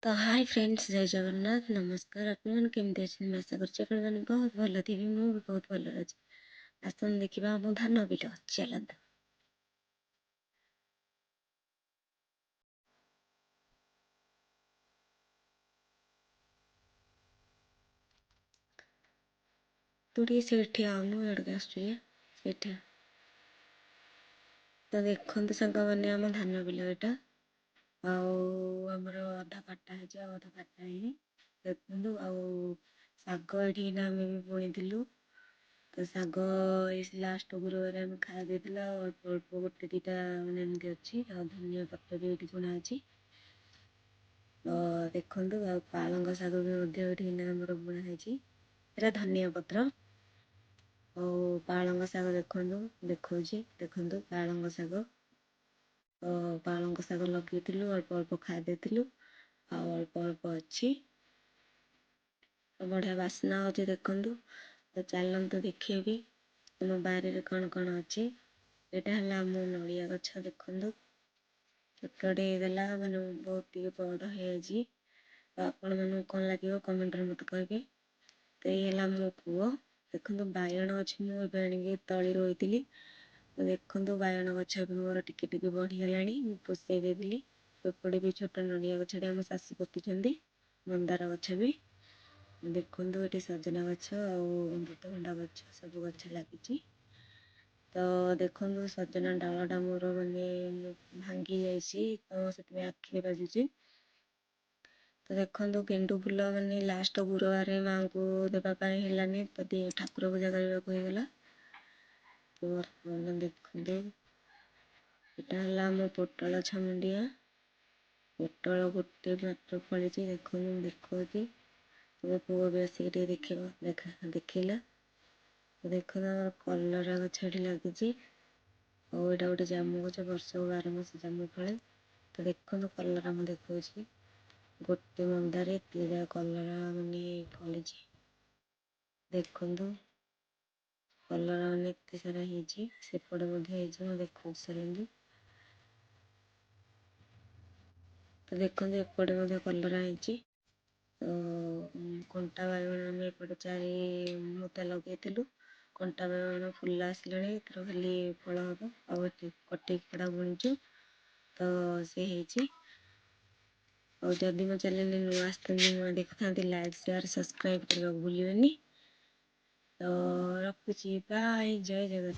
ତ high friends, ଜୟ ଜଗନ୍ନାଥ, ନମସ୍କାର। ଆପଣମାନେ କେମିତି ଅଛନ୍ତି? ମୁଁ ଆଶା କରୁଛି ଆପଣମାନେ ବହୁତ ଭଲ ଥିବେ। ମୁଁ ବି ବହୁତ ଭଲରେ ଅଛି। ଆସନ୍ତୁ ଦେଖିବା ଆମ ଧାନ ବିଲ, ଚାଲନ୍ତୁ। ତୁ ଟିକେ ସେଇଠି ଆଉନୁ, ଏଆଡ଼କୁ ଆସୁଛୁ ଯେ ସେଇଠି। ତ ଦେଖନ୍ତୁ ସାଙ୍ଗମାନେ, ଆମ ଧାନ ବିଲ ଏଇଟା, ଆଉ ଆମର ଅଧା କଟା ହେଇଛି ଆଉ ଅଧା କଟା ହେଇନି, ଦେଖନ୍ତୁ। ଆଉ ଶାଗ ଏଠି ନା ଆମେ ବି ବୁଣିଥିଲୁ। ତ ଶାଗ ଏଇ ଲାଷ୍ଟ ଗୁରୁବାରେ ଆମେ ଖାଇ ଦେଇଥିଲୁ, ଆଉ ଅଳ୍ପ ଅଳ୍ପ ଗୋଟେ ଦୁଇଟା ମାନେ ଏମିତି ଅଛି। ଆଉ ଧନିଆ ପତ୍ର ବି ଏଇଠି ବୁଣା ଅଛି, ତ ଦେଖନ୍ତୁ। ଆଉ ପାଳଙ୍ଗ ଶାଗ ବି ମଧ୍ୟ ଏଠି ନା ଆମର ବୁଣା ହେଇଛି। ଏଇଟା ଧନିଆ ପତ୍ର ଆଉ ପାଳଙ୍ଗ ଶାଗ ଦେଖନ୍ତୁ, ଦେଖାଉଛି, ଦେଖନ୍ତୁ ପାଳଙ୍ଗ ଶାଗ। ତ ପାଳଙ୍ଗ ଶାଗ ଲଗେଇଥିଲୁ, ଅଳ୍ପ ଅଳ୍ପ ଖାଇ ଦେଇଥିଲୁ, ଆଉ ଅଳ୍ପ ଅଳ୍ପ ଅଛି। ବଢ଼ିଆ ବାସ୍ନା ହେଉଛି, ଦେଖନ୍ତୁ। ତ ଚାଲନ୍ତୁ ଦେଖେଇବି ଆମ ବାରିରେ କ'ଣ କ'ଣ ଅଛି। ଏଇଟା ହେଲା ଆମ ନଡ଼ିଆ ଗଛ, ଦେଖନ୍ତୁ। ଛୋଟଟେ ହେଇଗଲା, ମାନେ ବହୁତ ଟିକେ ବଡ଼ ହେଇଯାଇଛି। ତ ଆପଣମାନଙ୍କୁ କ'ଣ ଲାଗିବ କମେଣ୍ଟରେ ମୋତେ କହିବେ। ତ ଏଇ ହେଲା ମୋ ପୁଅ, ଦେଖନ୍ତୁ। ବାଇଗଣ ଗଛ ମୁଁ ଏବେ ଆଣିକି ତଳି ରୋଇଥିଲି। ତ ଦେଖନ୍ତୁ, ବାଇଗଣ ଗଛ ଏବେ ମୋର ଟିକେ ଟିକେ ବଢ଼ିଗଲାଣି, ମୁଁ ପୋଷେଇ ଦେଇଥିଲି। ଏପଟେ ବି ଛୋଟ ନଡ଼ିଆ ଗଛଟେ ଆମ ଶାଶୁ ପୋତିଛନ୍ତି, ମନ୍ଦାର ଗଛ ବି ଦେଖନ୍ତୁ। ଏଠି ସଜନା ଗଛ ଆଉ ଅମୃତଭଣ୍ଡା ଗଛ, ସବୁ ଗଛ ଲାଗିଛି। ତ ଦେଖନ୍ତୁ, ସଜନା ଡାଳଟା ମୋର ମାନେ ଭାଙ୍ଗି ଯାଇଛି, ତ ସେଥିପାଇଁ ଆଖିରେ ବାଜୁଛି। ତ ଦେଖନ୍ତୁ, ଗେଣ୍ଡୁ ଫୁଲ ମାନେ ଲାଷ୍ଟ ଗୁରୁବାରେ ମାଆଙ୍କୁ ଦେବା ପାଇଁ ହେଲାନି, ତ ଠାକୁର ପୂଜା କରିବାକୁ ହେଇଗଲା। ତ ବର୍ତ୍ତମାନ ଦେଖନ୍ତୁ, ଏଇଟା ହେଲା ଆମ ପୋଟଳ ଛାମୁଣ୍ଡିଆ। ପୋଟଳ ଗୋଟେ ମାତ୍ର ଫଳିଛି, ଦେଖନ୍ତୁ, ମୁଁ ଦେଖାଉଛି। ମୋ ପୁଅ ବି ଆସିକି ଟିକେ ଦେଖିବ, ଦେଖା ଦେଖିଲା। ଦେଖନ୍ତୁ, ଆମର କଲରା ଗଛ ଏଠି ଲାଗିଛି, ଆଉ ଏଇଟା ଗୋଟେ ଜାମୁ ଗଛ, ବର୍ଷକୁ 12 ମାସ ଜାମୁ ଫଳେ। ତ ଦେଖନ୍ତୁ, କଲରା ମୁଁ ଦେଖାଉଛି, ଗୋଟେ ମନ୍ଦାରେ ଏତିକି କଲରା ମାନେ ଫଳିଛି। ଦେଖନ୍ତୁ, କଲରା ମାନେ ଏତେ ସାରା ହେଇଛି, ସେପଟେ ମଧ୍ୟ ହେଇଛି, ମୁଁ ଦେଖାଉଛି, ଚାଲନ୍ତୁ। ତ ଦେଖନ୍ତୁ, ଏପଟେ ମଧ୍ୟ କଲରା ହେଇଛି। ତ କଣ୍ଟା ବାଇଗଣ ଆମେ ଏପଟେ 4 ମୁଦା ଲଗେଇଥିଲୁ। କଣ୍ଟା ବାଇଗଣ ଫୁଲ ଆସିଲାଣି, ଏଥର ଖାଲି ଫଳ ହେବ। ଆଉ ଏଠି କଟେଇ ଖଡ଼ା ବୁଣିଛୁ, ତ ସେ ହେଇଛି। ଆଉ ଯଦି ମୋ ଚ୍ୟାନେଲରେ ନୂଆ ଆସିଥାନ୍ତି, ନୂଆ ଦେଖୁଥାନ୍ତି, ଲାଇକ୍, ସେୟାର, ସବସ୍କ୍ରାଇବ୍ କରିବାକୁ ଭୁଲିବେନି। ତ ରଖୁଛି, ବାଏ, ଜୟ ଜଗନ୍ନାଥ।